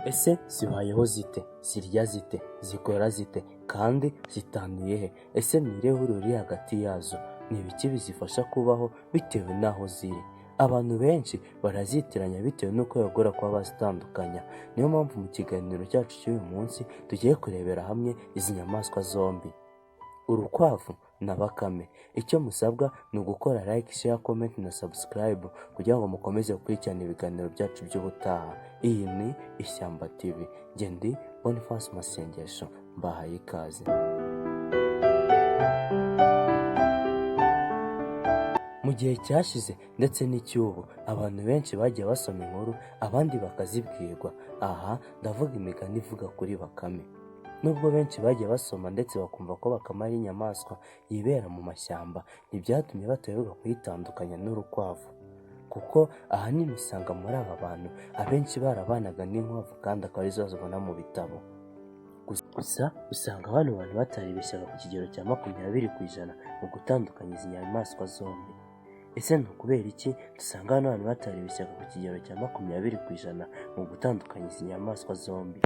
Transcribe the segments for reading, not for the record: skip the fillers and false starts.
Ese zibayeho zite? Zirya zite? Zikora zite? Kandi zitaniye he? Ese ni irihe huriro riri hagati yazo? Ni ibiki bizifasha kubaho bitewe n'aho ziri? Abantu benshi barazitiranya bitewe n'uko bibagora kuba bazitandukanya. Niyo mpamvu mu kiganiro cyacu cy'uyu munsi tugiye kurebera hamwe izi nyamaswa zombi, urukwavu na bakame. Icyo musabwa ni ugukora like, share, comment na subscribe kugira ngo mukomeze gukurikirana ibiganiro byacu by'ubutaha. Iyi ni Ishyamba TV. Njye ndi Boniface Masengesho, mbahaye ikaze. Mu gihe cyashize ndetse n'icy'ubu, abantu benshi bagiye basoma inkuru, abandi bakazibwirwa. Aha ndavuga imigani ivuga kuri bakame. Nubwo benshi bagiye basoma ndetse bakumva ko bakame ari inyamaswa yibera mu mashyamba, ntibyatumye batayoberwa kuyitandukanya n'urukwavu, kuko ahanini usanga muri aba bantu abenshi barabanaga n'inkwavu kandi akaba arizo bazibona mu bitabo. Gusa usanga bano bantu bataribeshyaga ku kigero cya 20% mu gutandukanya izi nyamaswa zombi. Ese ni ukubera iki dusanga bano bantu bataribeshyaga ku kigero cya 20% mu gutandukanya izi nyamaswa zombi?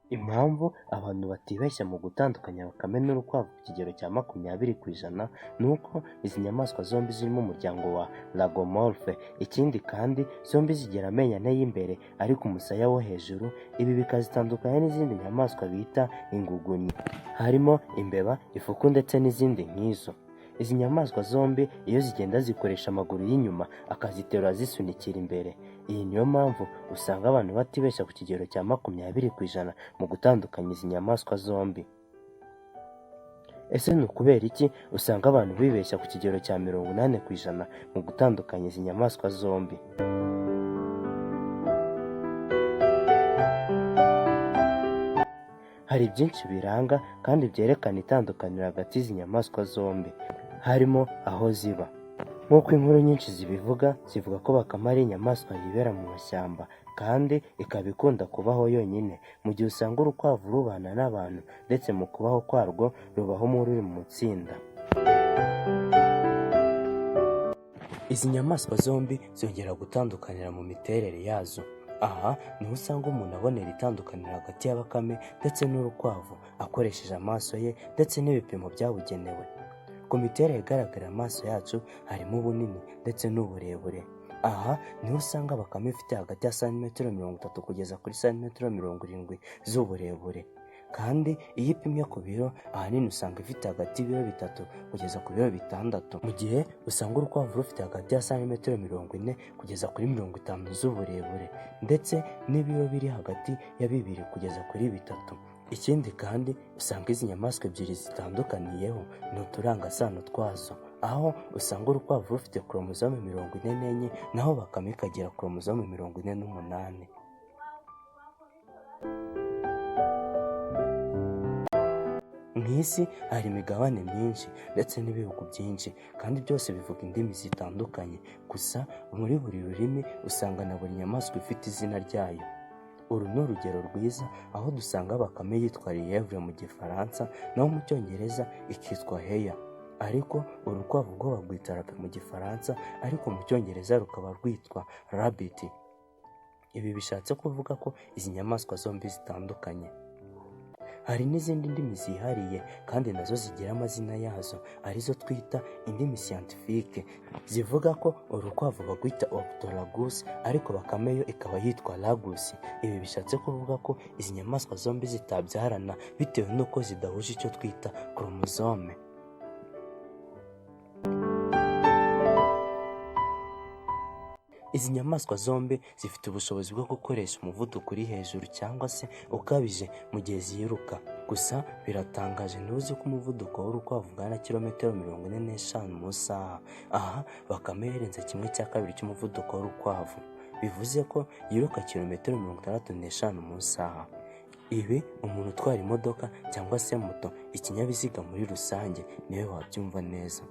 Impamvu abantu batibeshya mu gutandukanya bakame n'urukwavu ku kigero cya 20% ni uko izi nyamaswa zombi ziri mu muryango wa lagomorphe. Ikindi kandi zombi zigira amenyo ane y'imbere ariko umusaya wo hejuru, ibi bikazitandukanya n'izindi nyamaswa bita inguguni, harimo imbeba, ifuku ndetse n'izindi nk'izo. Izi nyamaswa zombi iyo zigenda zikoresha amaguru y'inyuma akaziterura zisunikira imbere. Iyi niyo mpamvu usanga abantu batibeshya ku kigero cya 20% mu gutandukanya izi nyamaswa zombi. Ese ni ukubera iki usanga abantu bibeshya ku kigero cya 80% mu gutandukanya izi nyamaswa zombi? Hari byinshi biranga kandi byerekana itandukaniro hagati y'izi nyamaswa zombi, harimo aho ziba. Nk'uko inkuru nyinshi zibivuga, zivuga ko bakame ari inyamaswa yibera mu mashyamba kandi ikaba ikunda kubaho yonyine, mu gihe usanga urukwavu rubana n'abantu ndetse mu kubaho kwarwo rubaho ruri mu itsinda. Izi nyamaswa zombi zongera gutandukanira mu miterere yazo. Aha niho usanga umuntu abonera itandukaniro hagati ya bakame ndetse n'urukwavu akoresheje amaso ye ndetse n'ibipimo byabugenewe. Ku miterere igaragarira amaso yacu harimo ubunini ndetse n'uburebure. Aha niho usanga bakame ifite hagati ya santimetero 30 kugeza kuri santimetero 70 z'uburebure, kandi iyo ipimye ku biro ahanini usanga ifite hagati y'ibiro 3 kugeza ku biro 6, mu gihe usanga urukwavu rufite hagati ya santimetero 40 kugeza kuri 50 z'uburebure ndetse n'ibiro biri hagati ya 2 kugeza kuri 3. Ikindi kandi usanga izi nyamaswa ebyiri zitandukaniyeho ni uturangasano twazo, aho usanga urukwavu rufite koromozome 44 naho bakame ikagira koromozome 48. Mu isi hari imigabane myinshi ndetse n'ibihugu byinshi, kandi byose bivuga indimi zitandukanye. Gusa muri buri rurimi usanga na buri nyamaswa ifite izina ryayo. Uru ni urugero rwiza aho dusanga bakame yitwa lièvre mu gifaransa, naho mu cyongereza ikitwa hare. Ariko urukwavu rwo barwita lapin mu gifaransa, ariko mu cyongereza rukaba rwitwa rabbit. Ibi bishatse kuvuga ko izi nyamaswa zombi zitandukanye. Hari n'izindi ndimi zihariye kandi nazo zigira amazina yazo, arizo twita indimi scientifique, zivuga ko urukwavu barwita Oryctolagus ariko bakame yo ikaba yitwa Lagus. Ibi bishatse kuvuga ko izi nyamaswa zombi zitabyarana bitewe n'uko zidahuje icyo twita chromosome. Izi nyamaswa zombi zifite ubushobozi bwo gukoresha umuvuduko uri hejuru cyangwa se ukabije mu gihe ziruka. Gusa biratangaje, ntuzi ko umuvuduko w'urukwavu ungana na kilometero 45 mu isaha. Aha bakame yarenze 1/2 cy'umuvuduko w'urukwavu, bivuze ko yiruka kilometero 65 mu isaha. Ibi umuntu utwara imodoka cyangwa se moto, ikinyabiziga muri rusange, niwe wabyumva neza.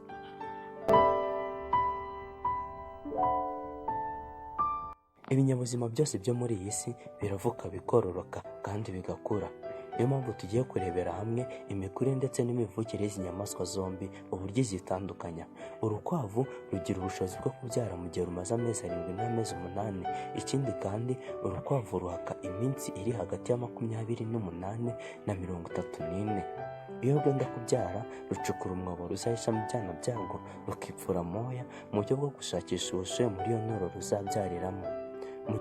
Ibinyabuzima byose byo muri iyi si biravuka bikororoka kandi bigakura. Niyo mpamvu tugiye kurebera hamwe imikurire ndetse n'imivukire y'izi nyamaswa zombi, uburyo zitandukanya. Urukwavu rugira ubushobozi bwo kubyara mu gihe rumaze amezi 7 n'amezi 8. Ikindi kandi urukwavu ruhaka iminsi iri hagati ya 28 na 34. Iyo rwenda kubyara rucukura umwobo ruzahishamo ibyana byarwo, rukipfura amoya mu buryo bwo gushakisha ubushyuhe muri iyo nturo ruzabyariramo.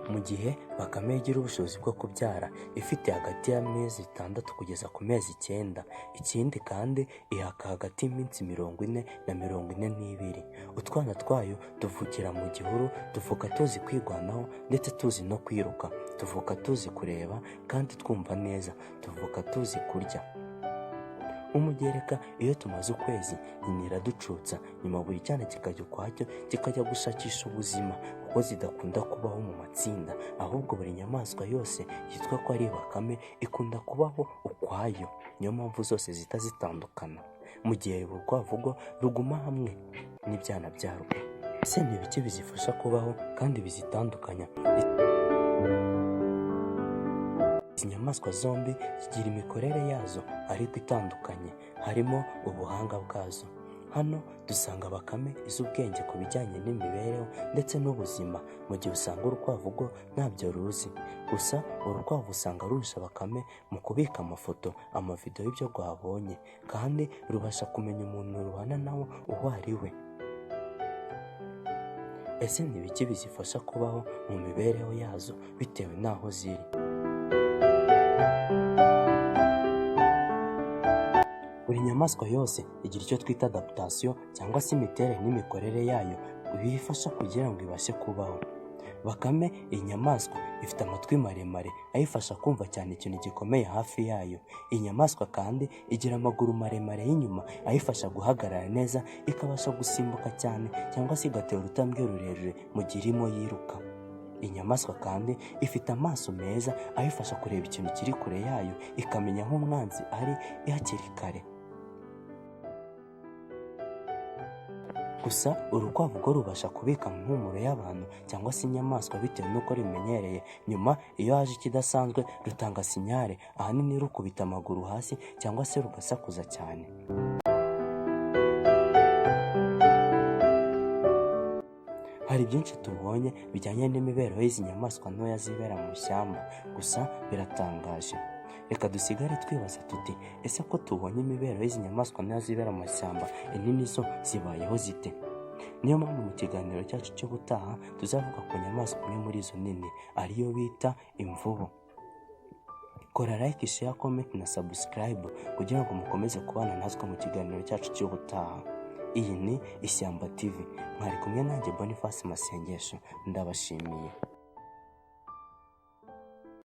Mu gihe bakame igira ubushobozi bwo kubyara ifite hagati y'amezi 6 kugeza ku mezi 9. Ikindi kandi ihaka hagati y'iminsi 40 na 42. Utwana twayo tuvukira mu gihuru, tuvuka tuzi kwirwanaho ndetse tuzi no kwiruka, tuvuka tuzi kureba kandi twumva neza, tuvuka tuzi kurya. Umugereka iyo tumaze ukwezi nyina iraducutsa, nyuma buri cyana kikajya ukwacyo kikajya gushakisha ubuzima, kuko zidakunda kubaho mu matsinda, ahubwo buri nyamaswa yose yitwa ko ari bakame ikunda kubaho ukwayo. Niyo mpamvu zose zihita zitandukana, mu gihe urukwavu rwo ruguma hamwe n'ibyana byarwo. Ese ni ibiki bizifasha kubaho kandi bizitandukanya? Izi nyamaswa zombi zigira imikorere yazo ariko itandukanye, harimo ubuhanga bwazo. Hano dusanga bakame izi ubwenge ku bijyanye n'imibereho ndetse n'ubuzima, mu gihe usanga urukwavu rwo ntabyo ruzi. Gusa urukwavu usanga rurusha bakame mu kubika amafoto, amavidewo y'ibyo rwabonye, kandi rubasha kumenya umuntu rubana nawe uwo ari we. Ese ni ibiki bizifasha kubaho mu mibereho yazo bitewe n'aho ziri? Buri nyamaswa yose igira icyo twita adaptation cyangwa se imiterere n'imikorere yayo biyifasha kugira ngo ibashe kubaho. Bakame iyi nyamaswa ifite amatwi maremare ayifasha kumva cyane ikintu gikomeye hafi yayo. Iyi nyamaswa kandi igira amaguru maremare y'inyuma ayifasha guhagarara neza, ikabasha gusimbuka cyane cyangwa se igatera urutambwe rurerure mu gihe irimo yiruka. Inyamaswa kandi ifite amaso meza ayifasha kureba ikintu kiri kure yayo, ikamenya aho umwanzi ari hakiri kare. Gusa urukwavu rwo rubasha kubika impumuro y'abantu cyangwa se inyamaswa bitewe n'uko rumenyereye. Nyuma iyo haje ikidasanzwe rutanga sinyare, ahanini rukubita amaguru hasi cyangwa se rugasakuza cyane. Hari byinshi tubonye bijyanye n'imibereho y'izi nyamaswa ntoya zibera mu ishyamba, gusa biratangaje. Reka dusigare twibaza tuti ese ko tubonye imibereho y'izi nyamaswa ntoya zibera mu mashyamba, inini zo zibayeho zite? Niyo mpamvu mu kiganiro cyacu cy'ubutaha tuzavuga ku nyamaswa imwe muri izo nini, ariyo bita imvubu. Kora like, share, comment na subscribe kugira ngo mukomeze kubana natwe mu kiganiro cyacu cy'ubutaha. Iyi ni Ishyamba TV, mwari kumwe nanjye Boniface Masengesho, ndabashimiye.